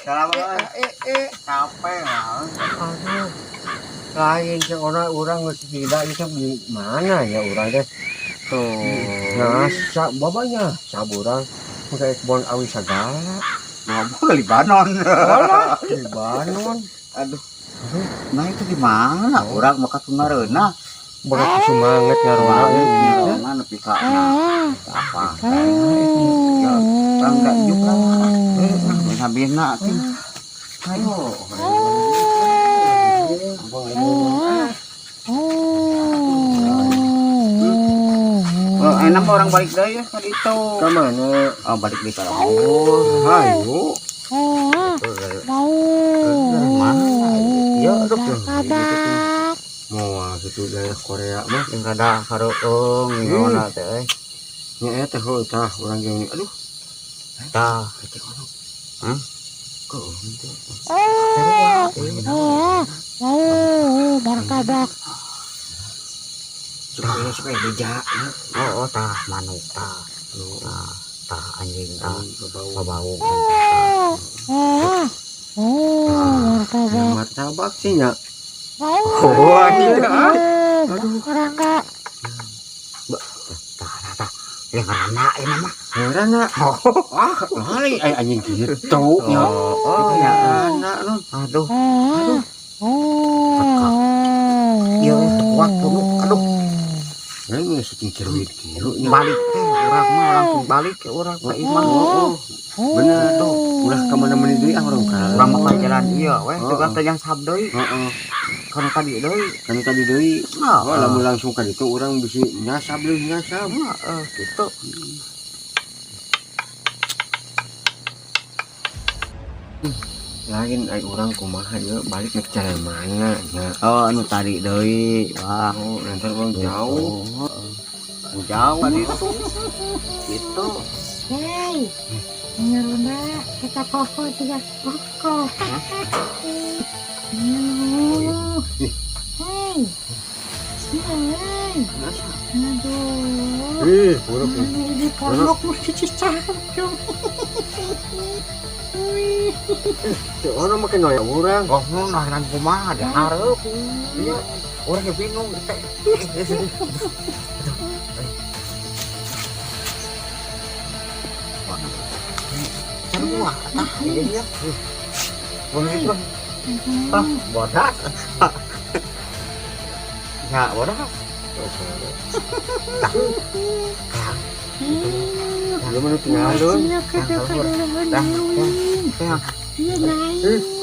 Salam capek. Aduh. Lain sih orang orang geus gila itu di mana ya urang teh? Tuh. Nah, sa babanya saburang kayak kebon awi segala. Ngobrol di Banon. Alah, di Banon. Aduh. Nah, itu gimana? Urang maka sungareuna. Berat semangat ngarona ya. Mana nepi ka apa? Ya, urang enggak juk lah. Habisna sih. Ayo. Oh, enak mah urang balik deui ya ka ditu. Ke mana? Oh, balik deui ka Oh, hayu. Mana? Ya, aduh. Mau gitu daerah Korea mah. Yang kada hareueung gimana teh euy. Nya eta heuh tah urang ge aduh. Tah. Eta kono. Hah? Keueung teh. Martabak. Supaya supaya beja. Oh, oh tah manuk tah. Tah, tah anjing tah. Bau. Babau. Martabak. Martabak sih nya. Oh, anjing ah. Aduh, Rangga. Tah, tah, tah. Ya ngarana ini mah. Ngarana. Ah, lain ai anjing gitu nya. Oh, ya. Ngarana non. Aduh. Aduh. Iya, kuat tuh. Aduh. Ini saking cerewet kieu nya. Balik teh urang mah langsung balik ke urang ka imah. Oh, bener tuh. Ulah ka mana-mana deui ah urang ka. Urang mah ka jalan ieu weh, Oh, tukang oh. teh yang sab deui. Heeh. Kana tadi deui. Kan tadi deui. Nah, Oh, lamun langsung ka ditu urang bisi nyasab deui nyasab. Heeh, gitu. Lain ai urang kumaha ieu balik ke jalan mana nya. Oh, anu tadi deui. Wah, Oh, nanti urang jauh. Oh, jauh tadi itu. Gitu. Hei, ngarana kita koko tiga koko. Hei, hei, aduh. Ih, buruk. Ini di pondok mesti cicak. Wih, Teu ono make noya urang. Oh, nu nahan kumaha di hareup. Iya, urang ge bingung teh. Sarua tah ieu nya. Boleh itu. Ah, bodas. Ya, bodas. Dia mah nu tinggalun. Iya, Dah, dah. Iya, Nyai.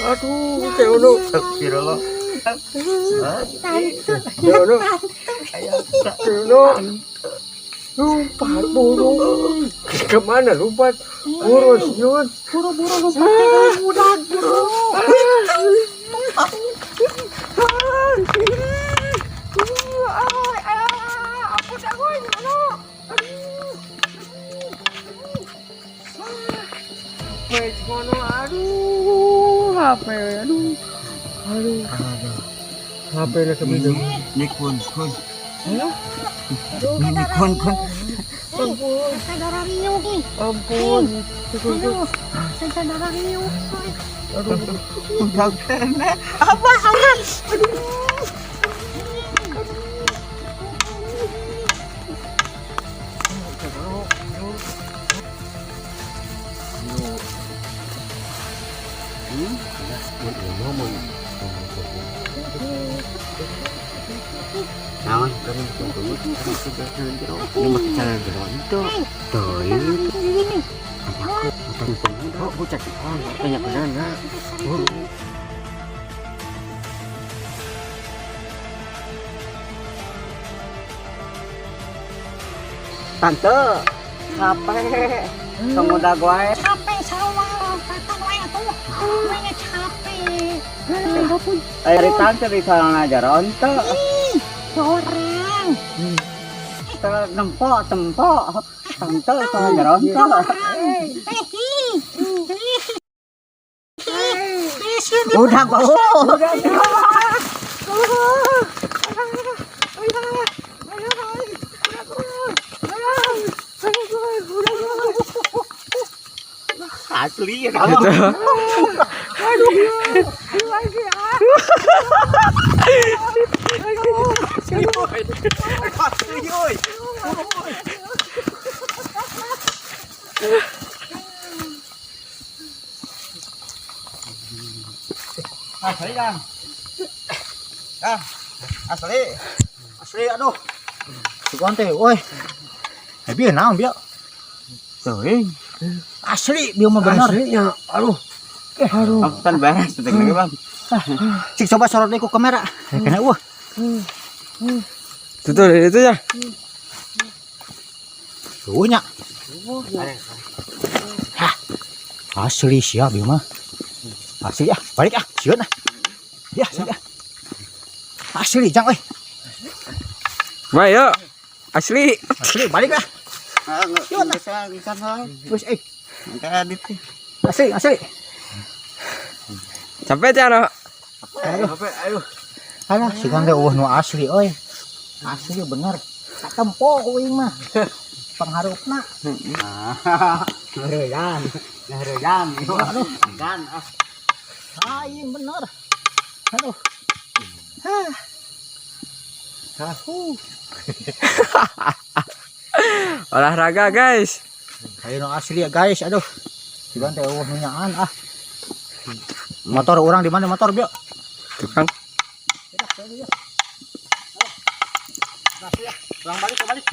Aduh, kayak ono. Astagfirullah. Tante. Kayak ono. Kayak ono. Lompat buru. Kemana lompat? Buru, Yun. Buru-buru lompat ke dalam budak, buru. HP kono, aduh, HP, aduh. Aduh. HP na kami dong. Ini kun kun. Ini kun kun. Ampun. Saya darah riuh nih. Ampun. Aduh, saya darah riuh. Aduh. Udah kena. Apa apa? Aduh. Naon? Ini mah jalan jero itu. Tuh, Ini. Oh, bocah oh, banyak banana. Oh. Tante, capek. Semudah gue. Capek sarua lompatan wae atuh. Gue capek. Aduh, Dari tante di sana jero ente. ih, orang. Nempok, tempok. Tante sana jero ente. Orang. Eh, ih. Ih. Ih, sini. Udah bau. Asli ya kamu. Asli oi. Asli kan. Ah, asli. Asli aduh. Sugan teh woi. Eh bieu naon bieu? Tuh, Asli bieu mah bener. Aslinya, aduh. Aduh. kan beres penting lagi bang. Cik coba sorot deui ku kamera. Eh, kena eueuh. Itu tuh, itu ya. Eueuh nya. Hah. Asli sia bieu mah. Asli ah, balik ah, sieun ah. Ya, asli ah. Asli jang euy. Baik, yuk. Asli. Asli balik ah. Nggak bisa, bisa lah. Geus euy. Nanti edit. Asli, asli. Capek ya, no? Aduh. HP, aduh. Alah, sugan teh eueuh nu asli euy. Asli bener. Katempo ku aing mah. Pangharupna. Ngerian, ngerian. Aduh. Kan, ah. Lain bener. Aduh. Hah. Huh. Olahraga, guys. Kayak nu asli ya guys, aduh. Sugan teh eueuh nu nyaan ah. Motor orang di mana motor, Bio? Tukang. Ulang balik, balik.